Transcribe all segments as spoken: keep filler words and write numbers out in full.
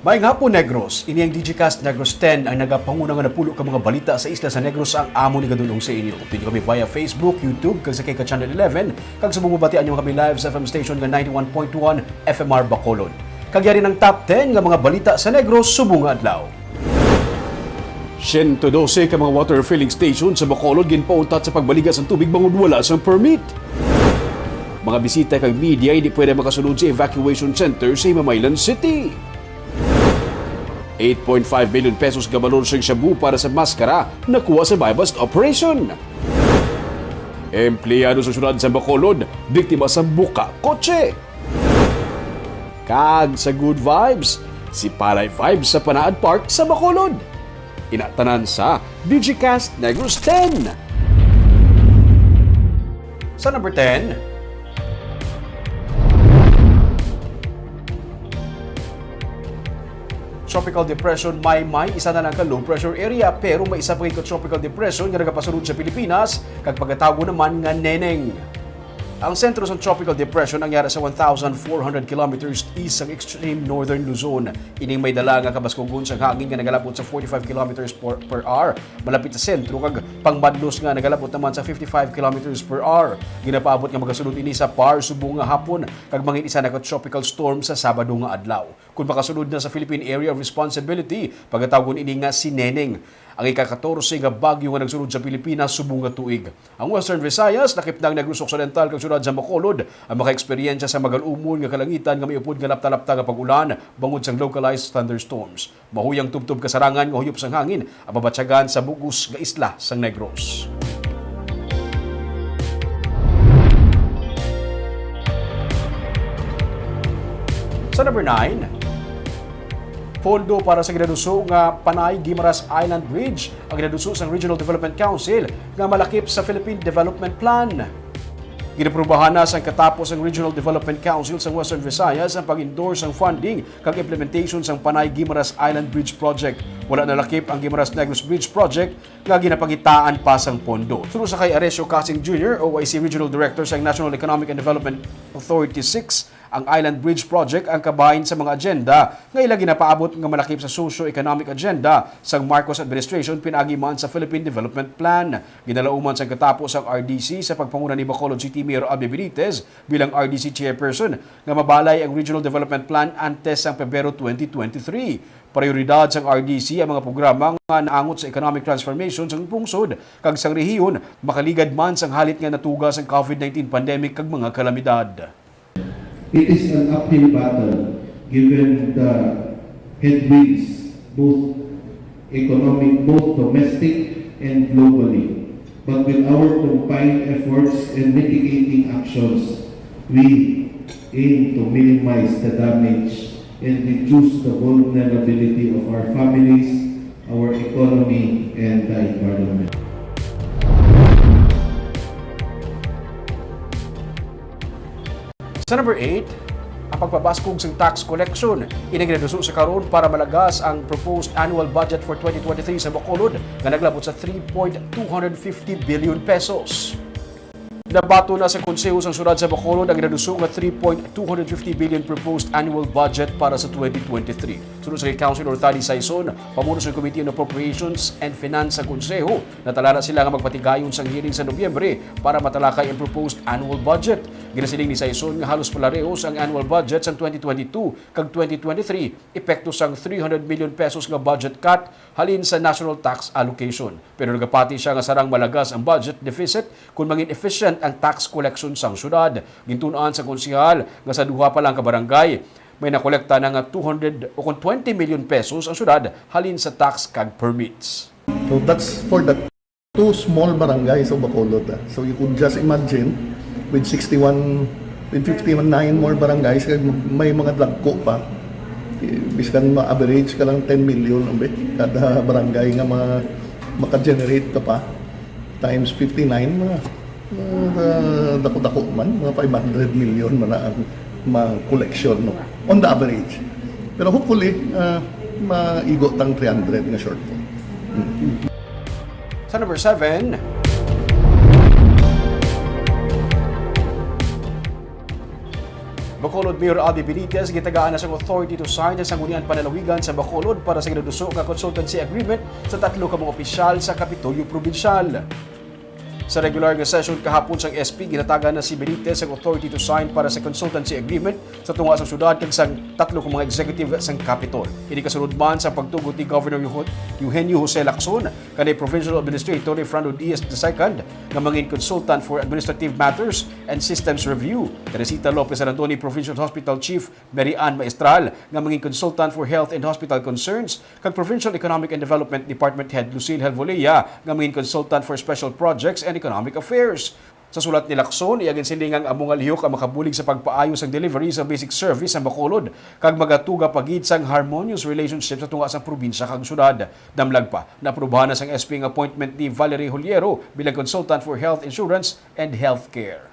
Maayong hapon, Negros. Ini ang Digicast Negros ten, ang nagapanguna nga napulo ka mga balita sa isla sa Negros ang amon igadul-ong sa inyo. Upod kami via Facebook, YouTube, kag sa Kika Channel eleven, kag subong mabatian niyo kami live sa F M station nga ninety-one point one F M R Bacolod. Kag yari ang top ten nga mga balita sa Negros subong nga adlaw. Siyento dose ka mga water filling station sa Bacolod ginpauntat sa pagbaliga sang tubig bangod wala sang permit. Mga bisita kag media hindi pwede makasulod sa evacuation center sa Himamaylan City. Eight point five million pesos nga balor sang shabu para sa maskara nakuha sa buy-bust operation. Empleyado sa siyudad sa Bacolod, biktima sa buka kotse. Kag sa good vibes, si Palay Vibes sa Panaad Park sa Bacolod. Ina tanan sa Digicast Negros ten. Sa number ten, Tropical Depression Maymay, isa na lang ka low pressure area, pero may isa pa gid ka tropical depression nga nagapasulod sa Pilipinas, kag pagatago naman nga Neneng. Ang sentro sang tropical depression ang yara sa one thousand four hundred kilometers east sang extreme northern Luzon. Ining may dala nga kabaskugon sang hangin nga nagalabot sa forty-five kilometers per, per hour, malapit sa sentro, kag pangmadlos nga nagalabot naman sa fifty-five kilometers per hour. Ginapaabot nga magasulod ini sa par subong nga hapon, kag mangin isa na ka tropical storm sa Sabado nga adlaw. Kon makasulod na sa Philippine Area of Responsibility, pagatawgon ini nga si Neneng, ang ika-katorse nga bagyo nga nagsulod sa Pilipinas subong nga tuig. Ang Western Visayas, lakip na ang Negros Occidental kag siyudad sa Bacolod ang makaeksperyensya sa magal-umon nga kalangitan nga may upod nga lapta-lapta nga pag-ulan bangod sang localized thunderstorms. Mahuyang tubtob kasarangan nga huyop sang hangin ang mabatyagan sa bug-os nga isla sang Negros. Sa number nine, pondo para sa ginaduso nga Panay Guimaras Island Bridge ang ginaduso sang Regional Development Council nga malakip sa Philippine Development Plan. Ginaprubahan na sang katapos ang Regional Development Council sa Western Visayas ang pag-endorse sang funding kag implementation sang Panay Guimaras Island Bridge Project. Wala nalakip ang Guimaras Negros Bridge Project nga ginapangitaan pa sang pondo. Suno sa kay Arecio Casing Junior, O I C Regional Director sang National Economic and Development Authority six, ang Island Bridge Project ang kabahin sa mga agenda nga ila ginapaabot nga malakip sa socio-economic agenda sang Marcos administration pinaagi man sa Philippine Development Plan. Ginalauman sang katapos ang R D C sa pagpanguna ni Bacolod City Mayor Abby Benitez bilang R D C chairperson nga mabalay ang Regional Development Plan antes sang Pebrero twenty twenty-three. Prioridad sang R D C ang mga programa nga naangot sa economic transformation sang pungsod kag sang rehiyon, makaligad man sang halit nga natuga sang COVID nineteen pandemic kag mga kalamidad. It is an uphill battle given the headwinds, both economic, both domestic and globally. But with our combined efforts and mitigating actions, we aim to minimize the damage and reduce the vulnerability of our families, our economy, and the environment. Sa number eight, ang pagpabaskog sang tax collection. Ini ginaduso sa karon para malagas ang proposed annual budget for twenty twenty-three sa Bacolod nga naglabot sa three point two hundred fifty billion pesos. Nabaton na sa Konseho sang Siyudad sa Bacolod ang ginaduso nga three point two hundred fifty billion proposed annual budget para sa twenty twenty-three. Suno sa kay Councilor Thady Saison, pamuno sa Committee on Appropriations and Finance sa Konseho, natala na sila nga magpatigayon sang hearing sa Nobyembre para matalakay ang proposed annual budget. Ginasiling ni Saison nga halos palarehos ang annual budget sang twenty twenty-two kag twenty twenty-three, epekto sang three hundred million pesos nga budget cut halin sa national tax allocation. Pero nagapati siya nga sarang malagas ang budget deficit kon mangin efficient ang tax collection sang syudad. Gintun-an sa konsehal nga sa duha pa lang ka barangay, may nakolekta na nga two hundred o kon twenty million pesos ang syudad halin sa tax kag permits. So that's for the two small barangays of Bacolod, ah. So you could just imagine, with sixty-one, with fifty-nine more barangays, kag may mga dagko pa. Eh, biskan ma-average ka lang ten million, umbi, kada barangay nga ma-, maka-generate ka pa, times fifty-nine, mga, mga dako-dako man, mga five hundred million man na ang ma-collection, no? On the average. Pero hopefully, ah, maigo tang three hundred nga shortfall. Hmm. Sa number seven, Bacolod Bacolod Mayor Abby Benitez gitagaan na sang authority to sign sa Sangguniang Panlalawigan sa Bacolod para sa ginaduso nga consultancy agreement sa tatlo ka mga opisyal sa Kapitolyo Probinsyal. Sa regular nga session kahapon sang S P, ginatagan na si Benitez sang authority to sign para sa consultancy agreement sa tunga sang syudad kag sang tatlo ka mga executive sang Capitol. Ini kasunod man sa pagtugot ni Governor Eugenio Jose Lacson kanay Provincial Administrator Efrain Diaz the second nga mangin consultant for administrative matters and systems review, Teresita Lopez Alandoni, Provincial Hospital Chief Mary Ann Maestral, nga mangin consultant for health and hospital concerns, kag Provincial Economic and Development Department Head Lucille Helvolea, nga mangin consultant for special projects and economic affairs. Sa sulat ni Lacson, iya ginsiling nga ang amo nga lihok ang makabulig sa pagpaayo sang delivery sa basic service sa Bacolod kag magatuga pa gid sang harmonious relationship sa tunga sang probinsya kag syudad. Damlag pa, naaprubahan na sang S P ang appointment ni Valerie Huliero bilang consultant for health insurance and healthcare.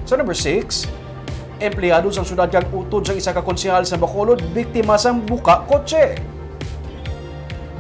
Sa number six, empleyado sang syudad kag utod sang isa ka konsehal sa Bacolod biktima sang buka kotse.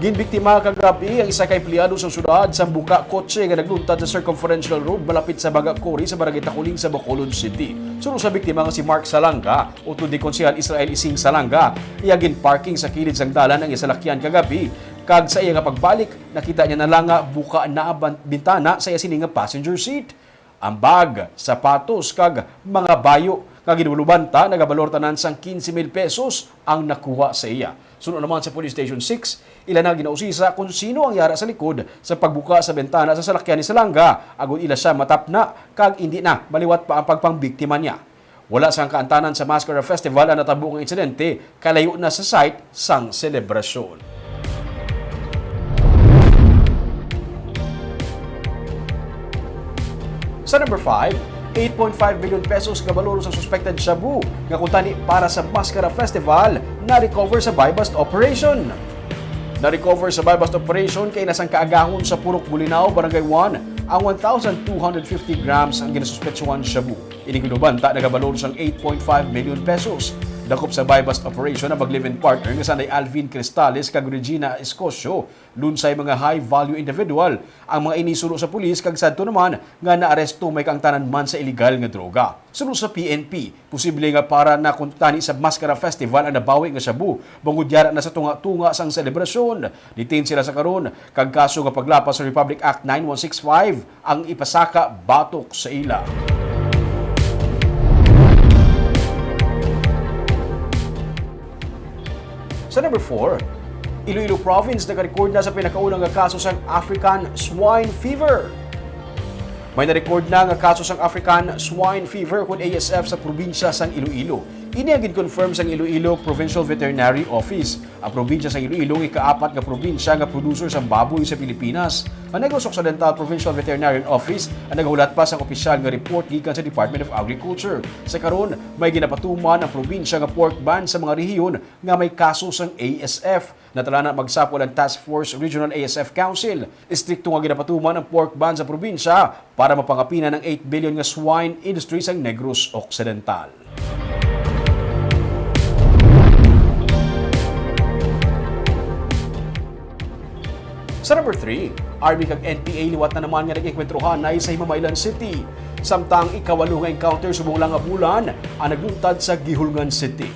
Ginbiktima kagab-i ang isa ka empleyado sang syudad sang buka kotse nga nagluntad sa Circumferential Road malapit sa Baga Quarry sa Barangay Taculing sa Bacolod City. Suno sa biktima nga si Mark Salanga, utod ni Konsehal Israel Ising Salanga, iya ginparking sa kilid sang dalan ang iya salakyan kagab-i, kag sa iya nga pagbalik, nakita niya na lang nga buka na ang ban-, bintana sa iya sini nga passenger seat. Ang bag, sapatos, kag mga bayo nga ginbulubanta nagabalor tanan sang quince mil pesos ang nakuha sa iya. Suno naman sa Police Station six, ila na ginausisa kung sino ang yara sa likod sa pagbuka sa bintana sa salakyan ni Salanga, agod ila sia matapna kag indi na maliwat pa ang pagpangbiktima niya. Wala sang kaantanan sa Mascara Festival ang natabo nga insidente, kalayo na sa site sang selebrasyon. Sa number five, eight point five million pesos nga balor sa suspected shabu nga kuntani para sa Mascara Festival na-recover sa buy-bust operation. Na-recover sa buy-bust operation kay nasang kaagahon sa Purok Bolinao, Barangay one, ang one thousand two hundred fifty grams ang ginasuspetsuhan shabu. Ini ginubanta nagabalor sang eight point five million pesos. Dakop sa buy-bust operation ang mag-live-in partner nga sanday Alvin Cristales kag Regina Escocio. Lunsay mga high-value individual ang mga ini suno sa pulis, kag sadto naman nga naaresto may kaangtanan man sa iligal nga droga. Suno sa P N P, posible nga para na kuntani sa Mascara Festival ang nabawi nga shabu, bangod yara na sa tunga-tunga sang selebrasyon. Detain sila sa karon, kag kaso nga paglapas sa Republic Act nine one six five ang ipasaka batok sa ila. Sa number four, Iloilo Province nag-record na sa pinakauna nga kaso sang African Swine Fever. May na-record na nga kaso sang African Swine Fever, kun A S F, sa probinsya sang Iloilo. Ini ang gin-confirm sang Iloilo Provincial Veterinary Office. Ang probinsya sang Iloilo ang ikaapat nga probinsya nga producer sang baboy sa Pilipinas. Ang Negros Occidental Provincial Veterinarian Office ang nagahulat pa sang opisyal nga report gikan sa Department of Agriculture. Sa karon, may ginapatuman ang probinsya nga pork ban sa mga rehiyon nga may kaso sang A S F. Natala na magsapol ang Task Force Regional A S F Council. Istrikto nga ginapatuman ang pork ban sa probinsya para mapangapinan ang eight billion nga swine industry sang Negros Occidental. Sa number three, Army kag N P A liwat na naman nga nag-engkwentruhanay sa Himamaylan City. Samtang ikawalo nga encounter subong lang nga bulan ang nagluntad sa Guihulngan City.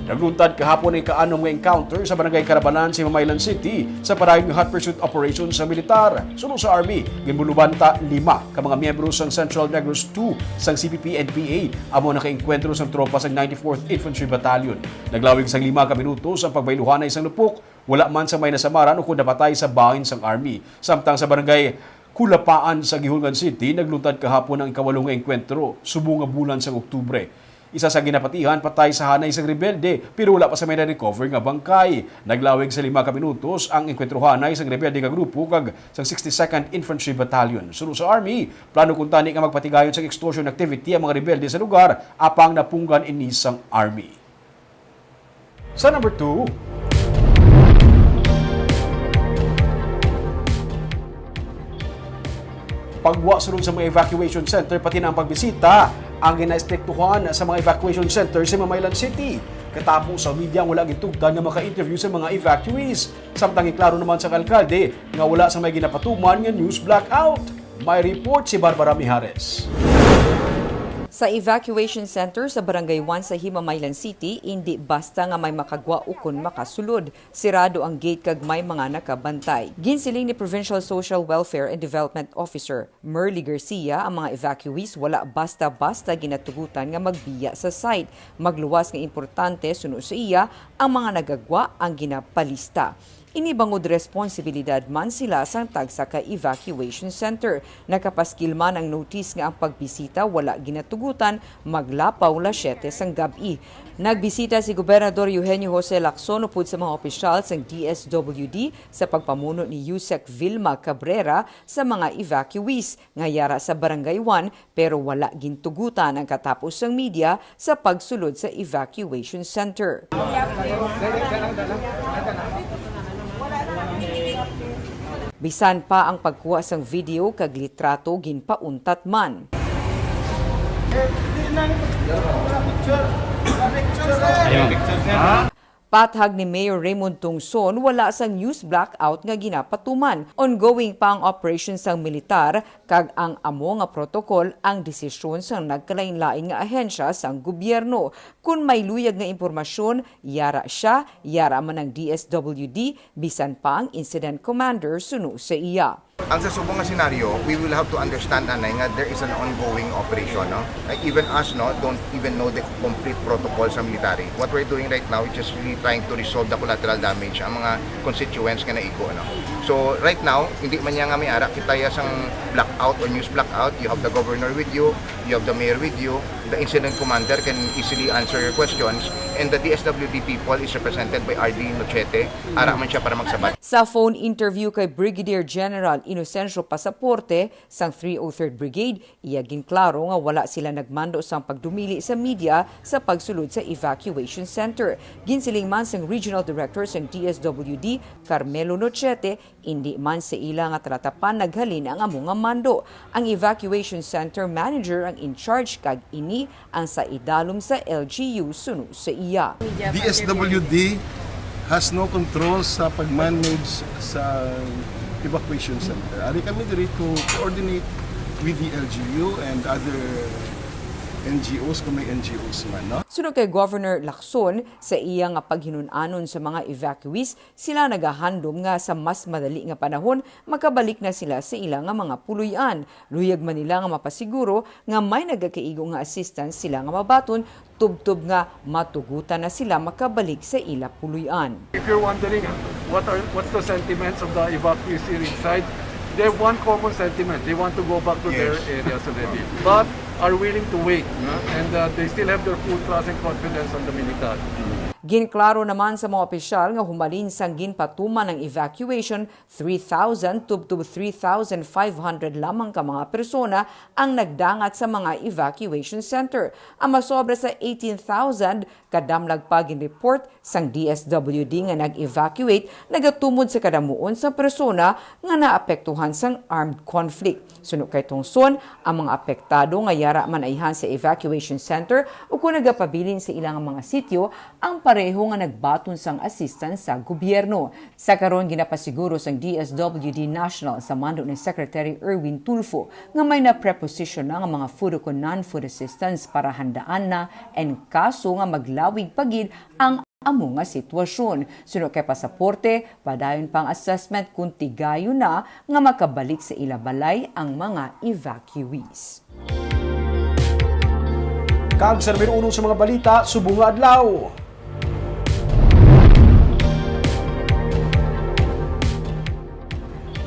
Nagluntad kahapon ang ikaanom nga encounter sa Barangay Carabanan sa Himamaylan City sa padayon nga hot pursuit operation sa militar. Suno sa Army, ginbulubanta lima ka mga miyembro sang Central Negros two sang C P P N P A amo nakaengkwentro sang tropa sang ninety-fourth Infantry Battalion. Naglawig sang lima ka minutos ang pagbayluhanay sang lupok, wala man sang may nasamaran ukon napatay sa bahin sang Army. Samtang sa Barangay Kulapaan sa Guihulngan City, nagluntad kahapon ang ikawalo nga engkwentro subong nga bulan sang Oktubre. Isa sa ginapatihan patay sa hanay sang rebelde, pero wala pa sa may na-recover nga bangkay. Naglawig sa lima ka minutos ang engkwentruhanay sang rebelde nga grupo kag sang sixty-second Infantry Battalion. Suno sa Army, plano kuntani nga magpatigayon sang extortion activity ang mga rebelde sa lugar, apang napunggan ini sang Army. Sa number two, pagwa sulod sa mga evacuation center, pati na ang pagbisita ang ginaistriktuhan sa mga evacuation center sa Mamaylan City. Katapo sa media ang wala gintugtan nga maka-interview sa mga evacuees. Samtang iklaro naman sa alkalde nga wala sa may ginapatuman nga news blackout. May report si Barbara Mijares. Sa evacuation center sa Barangay one sa Himamaylan City, indi basta nga may makagwa ukon makasulod. Sirado ang gate kag may mga nakabantay. Ginsiling ni Provincial Social Welfare and Development Officer Merly Garcia ang mga evacuees wala basta-basta ginatugutan nga magbiya sa site. Magluwas nga importante, suno sa iya, ang mga nagagwa ang ginapalista. Ini bangod responsibilidad man sila sang tagsa ka evacuation center. Nakapaskil man ang notice nga ang pagbisita wala ginatugutan maglapaw las siyete sang gab-i. Nagbisita si Gobernador Eugenio Jose Lacson upod sa mga opisyal sang D S W D sa pagpamuno ni Usec Vilma Cabrera sa mga evacuees nga yara sa Barangay one, pero wala gintugutan ang katapo sang media sa pagsulod sa evacuation center. Bisan pa ang pagkuha sang video kag litrato ginpauntat man. Pathag ni Mayor Raymond Tungson, wala sang news blackout nga ginapatuman. Ongoing pa ang operation sang militar, kag ang amo nga protocol ang desisyon sang nagkalainlain nga ahensya sang gobyerno. Kon may luyag nga impormasyon, yara sia, yara man ang D S W D, bisan pa ang incident commander, suno sa iya. Ang sa subong nga senaryo, we will have to understand, anay, nga there is an ongoing operation, no? Uh, even us, no, don't even know the complete protocol sa military. What we're doing right now is just really trying to resolve the collateral damage, ang mga constituents nga naigo, no? So, right now, hindi man niya nga may ara kita ya sang blackout or news blackout. You have the governor with you, you have the mayor with you, the incident commander can easily answer your questions, and the D S W D people is represented by R D Nochete. Ara man siya para magsabat. Sa phone interview kay Brigadier General Inocencio Pasaporte sang three oh third Brigade, iya ginklaro nga wala sila nagmando sang pagdumili sa media sa pagsulod sa evacuation center. Ginsiling man sang Regional Director sang D S W D, Carmelo Nochete, indi man sa ila nga talatapan naghalin ang amo nga mando. Ang evacuation center manager ang in charge kag ini ang sa idalom sa L G U, suno sa iya. D S W D has no control sa pag-manage sa evacuation center. Ari kami diri to coordinate with the L G U and other N G Os kung may N G Os man, no? Suno kay Governor Lacson, sa iya nga paghinun-anon sa mga evacuees, sila nagahandom nga sa mas madali nga panahon makabalik na sila sa ila nga mga puloy-an. Luyag man nila nga mapasiguro nga may nagakaigo nga assistance sila nga mabaton, tubtob nga matugutan na sila makabalik sa ila puloy-an. If you're wondering, what are, what's the sentiments of the evacuees here inside, they have one common sentiment. They want to go back to their Yes. areas already, but are willing to wait, no? And, uh, they still have their full trust and confidence on the military. Ginklaro naman sa mga opisyal nga humalin sang ginpatuman ang evacuation, three thousand tubtob three thousand five hundred lamang ka mga persona ang nagdangat sa mga evacuation center. Ang masobra sa eighteen thousand kadamlag pa ginreport sang D S W D nga nag-evacuate nagatumod sa kadamuon sa persona nga naapektuhan sang armed conflict. Suno kay Tungson, ang mga apektado nga yara man ayhan sa evacuation center ukon nagapabilin sa ilang mga sityo ang pareho nga nagbaton sang assistance sa gobyerno. Sa karon, ginapasiguro sang D S W D National sa mando ni Secretary Erwin Tulfo nga may napreposisyon na nga mga food o non-food assistance para handaan na in kaso nga maglawig pa gid ang amo nga sitwasyon. Suno kay Pasaporte, padayon pa ang assessment kung tigayon na nga makabalik sa ila balay ang mga evacuees. Kag sa numero uno sa mga balita, subong nga adlaw.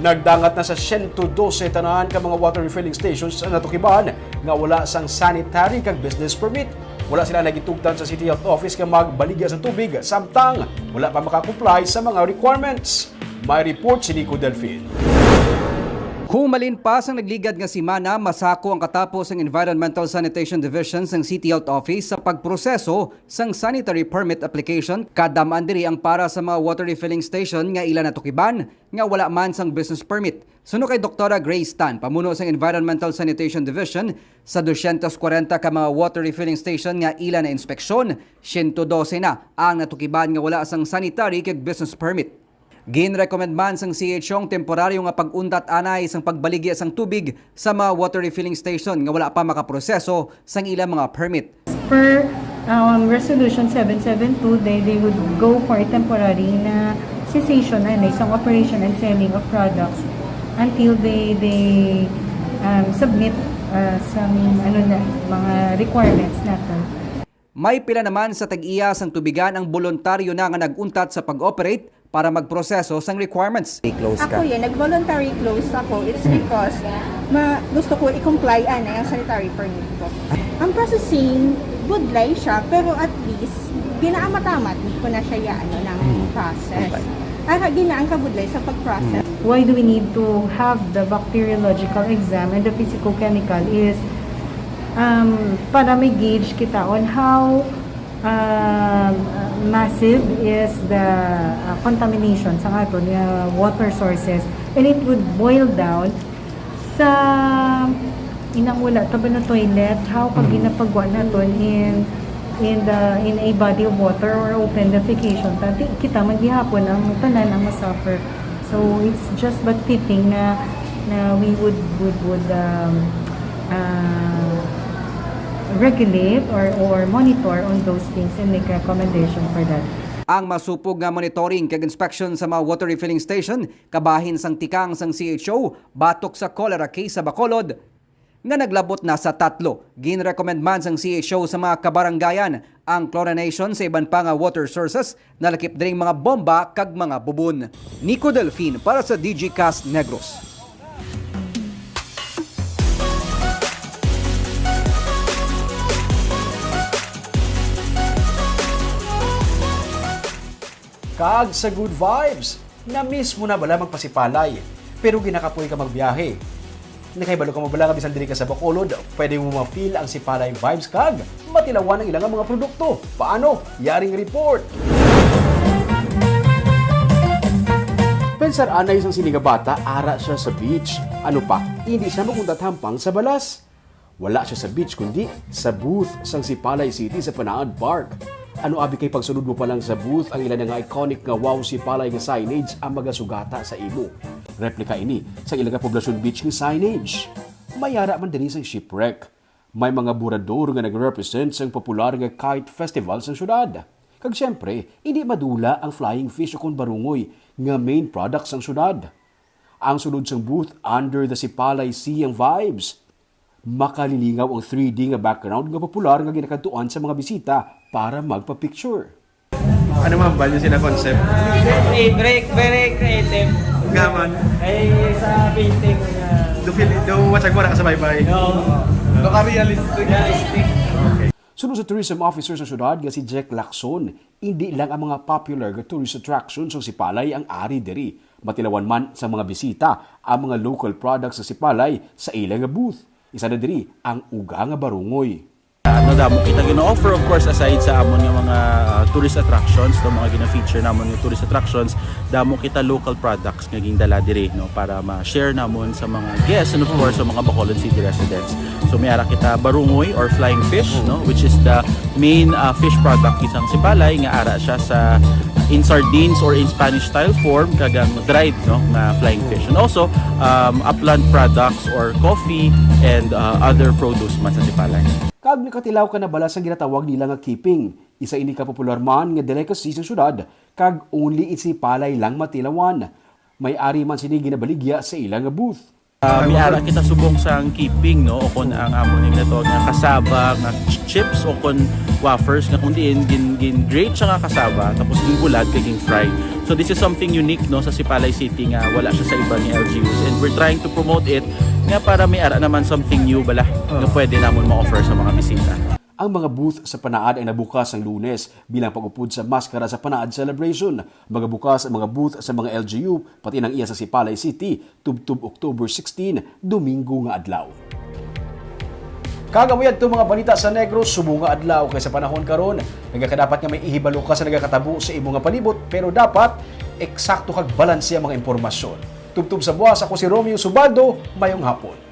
Nagdangat na sa siyento dose tanan ka mga water refilling stations ang natukiban nga wala sang sanitary kag business permit. Wala sila nagitugtan sa City Health Office nga magbaligya sa tubig, samtang wala pa makakomply sa mga requirements. May report si Nico Delfin. Humalin pa sang nagligad nga semana, masako ang katapo sang Environmental Sanitation Division sang City Health Office sa pagproseso sang sanitary permit application, kadam-an diri ang para sa mga water refilling station nga ila natukiban nga wala man sang business permit. Suno kay Doktora Grace Tan, pamuno sang Environmental Sanitation Division, sa dosyentos kwarenta ka mga water refilling station nga ila na-inspeksyon, siyento dose na ang natukiban nga wala sang sanitary kag business permit. Ginrekomend man sang C H O ang temporaryo nga pag-untat anay sang pagbaligya sang tubig sa mga water refilling station nga wala pa makaproseso sang ilang mga permit. Per, um, Resolution seven seven two, they, they would go for a temporary na cessation na, na isang operation and selling of products until they, they, um, submit, uh, some, ano na, mga requirements nato. May pila naman sa tag-iya sang tubigan ang boluntaryo na nga nag-untat sa pag-operate para magproseso sang requirements. I-close ka. Ako yun, nag-voluntary close ako. It's because ma gusto ko i-comply ana yung sanitary permit ko. Ang processing, budlay siya, pero at least, ginaamatamat ko na siya ya, ano, ng process. Okay. Ara, gina ang kabudlay sa pag-process. Why do we need to have the bacteriological exam and the physicochemical is, um, para may gauge kita on how, um, massive is the, uh, contamination sa aton nga water sources, and it would boil down sa inang wala ta ba na toilet, how pag ginapagwa naton in, in the, in a body of water or open defecation, ta, di, kita man gihapon ang tanan ang masuffer. So it's just but fitting na, na we would, would, would, um, uh, regulate or, or monitor on those things and make recommendation for that. Ang masupog nga monitoring kag inspection sa mga water refilling station kabahin sang tikang sang C H O batok sa cholera case sa Bacolod nga naglabot na sa tatlo. Ginrekomend man sang C H O sa mga kabarangayan ang chlorination sa iban pa nga water sources na lakip dring mga bomba kag mga bubon. Nico Delfin para sa D G Cast Negros. Kag sa good vibes, na-miss mo na bala magpasipalay, pero ginakapoy ka magbiyahe? Nakahibalo ka mo bala nga bisan diri ka sa Bacolod, pwede mo ma-feel ang sipalay vibes kag matilawan ang ilang mga produkto? Paano? Yaring report! Pensar anay sang sini nga bata, ara siya sa beach. Ano pa, hindi siya mag-untat hampang sa balas. Wala siya sa beach, kundi sa booth sang Sipalay City sa Panaad Park. Ano abi kay pagsulod mo pa lang sa booth, ang ila na nga iconic nga Wow Sipalay nga signage ang magasugata sa imo. Replika ini sa ila nga Poblacion Beach nga signage. May ara man diri sang shipwreck. May mga burador nga nagrepresent sang popular nga kite festival sang syudad. Kag siyempre, hindi madula ang flying fish ukon barungoy nga main product sang syudad. Ang sulod sang booth, Under the Sipalay Sea ang vibes. Makalilingaw ang three D nga background nga popular nga ginakadtuan sa mga bisita para magpa-picture. Ano man ba yung sila concept? Siyempre, very, very creative. Gaman. Ay, sa painting, uh, Do feel, do watch ako na ka sa baybay? No. Baka realistic. Realistic. Suno sa tourism officer sa syudad nga si Jack Lacson, hindi lang ang mga popular nga tourist attractions sa Sipalay ang ari diri. Matilawan man sa mga bisita ang mga local products sa Sipalay sa ila nga booth. Isa na diri ang uga nga barungoy. Ano damo kita gina-offer, of course, aside sa amon nga mga, uh, tourist attractions, no, mga gina-feature namon nga tourist attractions, damo kita local products nga gindala diri, no, para ma-share namon sa mga guests and, of course, sa mga Bacolod City residents. So may ara kita barungoy or flying fish, no, which is the main, uh, fish product sang Sipalay, nga ara siya sa, in sardines or in Spanish style form, kag ang dried, no, nga flying fish. And also, um, upland products or coffee and, uh, other produce man sa Sipalay. Kag nakatilaw ka na bala sa ginatawag nila nga keeping? Isa ini ka popular man nga delicacy sa syudad, kag only in Sipalay lang matilawan. May ari man sini ginabaligya sa ila nga booth. Ah, may ara kita subong sang keeping, no, o kon ang amo ning nato nga cassava nga ch-, chips o kon wafers nga kung diin gin, gin grate siya nga cassava tapos ginbulad kag gin fry. So this is something unique, no, sa Sipalay City nga wala siya sa iba nga L G Us, and we're trying to promote it nga para may ara naman something new bala nga pwede namon ma-offer sa mga bisita. Ang mga booth sa Panaad ay nabukas sang Lunes bilang pag-upod sa Maskara sa Panaad celebration. Magabukas ang mga booth sa mga L G U, pati nang iya sa Sipalay City, tubtob October sixteen, Domingo nga adlaw. Kag amo yadto mga balita sa Negros subong nga adlaw, kay sa panahon karon, nagakadapat nga may ihibalo ka sa nagakatabo sa imo nga palibot, pero dapat eksakto kag balanse ang mga impormasyon. Tubtob sa buwas, ako si Romeo Subaldo, mayong hapon.